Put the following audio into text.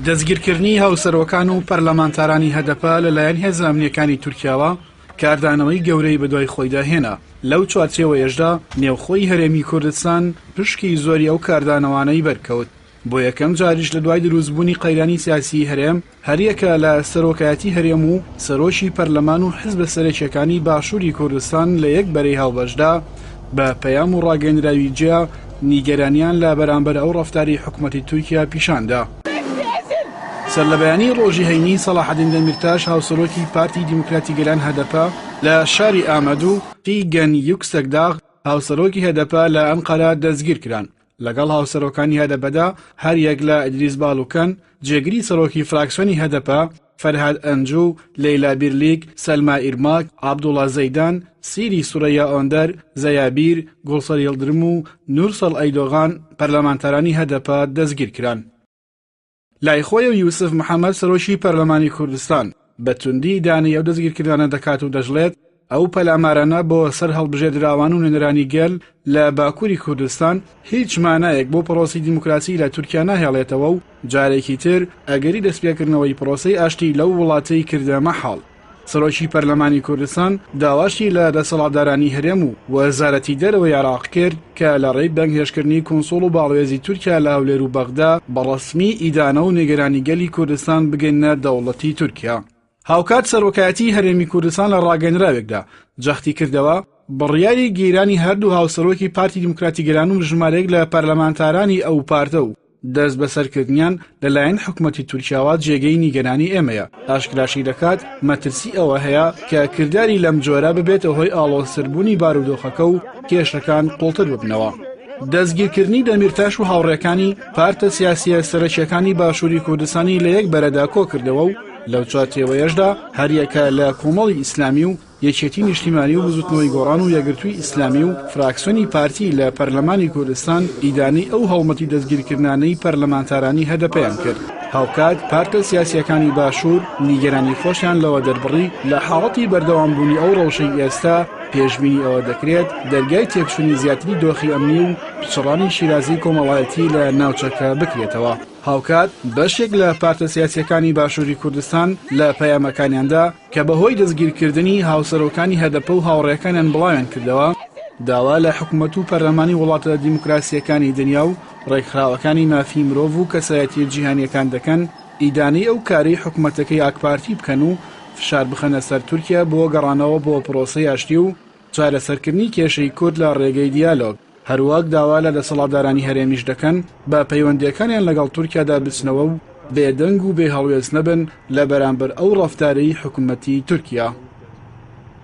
دەستگیرکردنی هاوسەرۆکان و پەرلەمانتارانی هەدەپە لەلایەن هێزە ئەمنییەکانی تورکیاوە کاردانەوەی گەورەی بەدوای خۆیدا هێنا، لەو چوارچێوەیەشدا نێوخۆی هەرێمی کوردستان پشکی زۆری ئەو کاردانەوانەی بەرکەوت. بۆ یەکەم جاریش لە دوای دروستبوونی قەیرانی سیاسیی هەرێم، هەریەکە لە سەرۆکایەتی هەرێم و سەرۆکی پەرلەمان و حزبە سەرەکییەکانی باشووری کوردستان لە یەک بەرەی هاوبەشدا بە پەیام و ڕاگەیەندراوی جیا نیگەرانیان لە بەرامبەر ئەو ڕەفتاری حکومەتی تورکیا پیشان دا. سەرلەبەیانی ڕۆژی هەینی سەڵاحەدین دەمیرتاش هاوسەرۆکی پارتی دیموکراتی گەلان هەدەپە لە شاری ئامەد و فیگەن یوکسەکداغ هاوسەرۆکی هەدەپە لە ئەنقەرە دەستگیرکران. لەگەڵ هاوسەرۆکانی هەدەپەدا هەریەک لە ئیدریس بالوکەن، جێگری سەرۆکی فراکسیۆنی هەدەپە، فەرهاد ئەنجو، لەیلا بیرلیک، سەلما ئیرماک، عەبدوڵا زەیدان، سیری سورەیا ئۆندەر، زەیا بیر، گوڵسەر یڵدرم و نورسەڵ ئەیدۆغان پەرلەمانتارانی هەدەپە دەستگیرکران. لای خۆیەو یوسف محەمەد سەرۆکی پەرلەمانی کوردستان بە توندی ئیدانەی ئەو دەستگیرکردنانە دەکات و دەشڵێت، ئەو پەلامارانە بۆ سەر هەڵبژێردراوان و نوێنەرانی گەل لە باکووری کوردستان هیچ مانایەک بۆ پرۆسەی دیموکراسی لە تورکیا ناهێڵێتەوە و جارێکی تر ئەگەری دەستپێکردنەوەی پرۆسەی ئاشتی لەو وڵاتەی کردە مەحاڵ. سەرۆکی پەرلەمانی کوردستان داواشی لە دەسەڵاتدارانی هەرێم و وەزارەتی دەرەوەی عێراق کرد کە لە ڕێی بانگهێشتکردنی کونسوڵ و باڵوێزی تورکیا لە هەولێر و بەغدا بە ڕەسمی ئیدانە و نیگەرانی گەلی کوردستان بگەننە دەوڵەتی تورکیا. هاوکات سەرۆکایەتیی هەرێمی کوردستان لە ڕاگەیەنراوێکدا جەختی کردەوە، بڕیاری گیرانی هەردوو هاوسەرۆکی پارتی دیموکراتی گەلان و ژمارەیەک لە پەرلەمانتارانی ئەو پارتە و دەستبەسەرکردنیان لەلایەن حکومەتی تورکیاوە جێگەی نیگەرانی ئێمەیە، ئاشکراشی دەکات، مەترسی ئەوە هەیە کە کرداری لەم جۆرە ببێتە هۆی ئاڵۆزتربوونی بارودۆخەکە و کێشەکان قوڵتر ببنەوە. دەستگیرکردنی دەمیرتاش و هاوڕێکانی، پارتە سیاسییە سەرەکییەکانی باشووری کوردستانی لە یەک بەرەدا کۆکردەوە و لەو چوارچێوەیەشدا هەریەکە لە کۆمەڵی ئیسلامی و یەکێتی نیشتیمانی و بزوتنەوەی گۆڕان و یەکگرتووی ئیسلامی و فراکسیۆنی پارتی لە پەرلەمانی کوردستان ئیدانەی ئەو هەڵمەتی دەستگیرکردنانەی پەرلەمانتارانی هەدەپەیان کرد. هاوکات پارتە سیاسییەکانی باشوور نیگەرانی خۆشیان لەوە دەربڕی لە حاڵەتی بەردەوامبوونی ئەو ڕەوشەی ئێستا پێشبینی ئەوە دەکرێت دەرگای تێکچوونی زیاتری دۆخی ئەمنی و پچڕانی شیرازەی کۆمەڵایەتی لە ناوچەکە بکرێتەوە. هاوکات بەشێک لە پارتە سیاسییەکانی باشووری کوردستان لە پەیامەکانیاندا کە بەهۆی دەستگیرکردنی هاوسەرۆکانی هەدەپە و هاوڕێکانیان بڵاویان کردەوە، داوا لە حکومەت و پەرلەمانی وڵاتە دیموکراسییەکانی دنیا و ڕێکخراوەکانی مافی مرۆڤ و کەسایەتییە جیهانییەکان دەکەن ئیدانەی ئەو کارەی حکومەتەکەی ئاکپارتی بکەن و فشار بخەنە سەر تورکیا بۆ گەڕانەوە بۆ پرۆسەی ئاشتی و چارەسەرکردنی کێشەی کورد لە ڕێگەی دیالۆگ. هەروەک داوا لە دەسەڵاتدارانی هەرێمیش دەکەن بە پەیوەندییەکانیان لەگەڵ تورکیادا بچنەوە و بێدەنگ و بێ هەڵوێست نەبن لە بەرامبەر ئەو ڕەفتارەی حکومەتی تورکیا.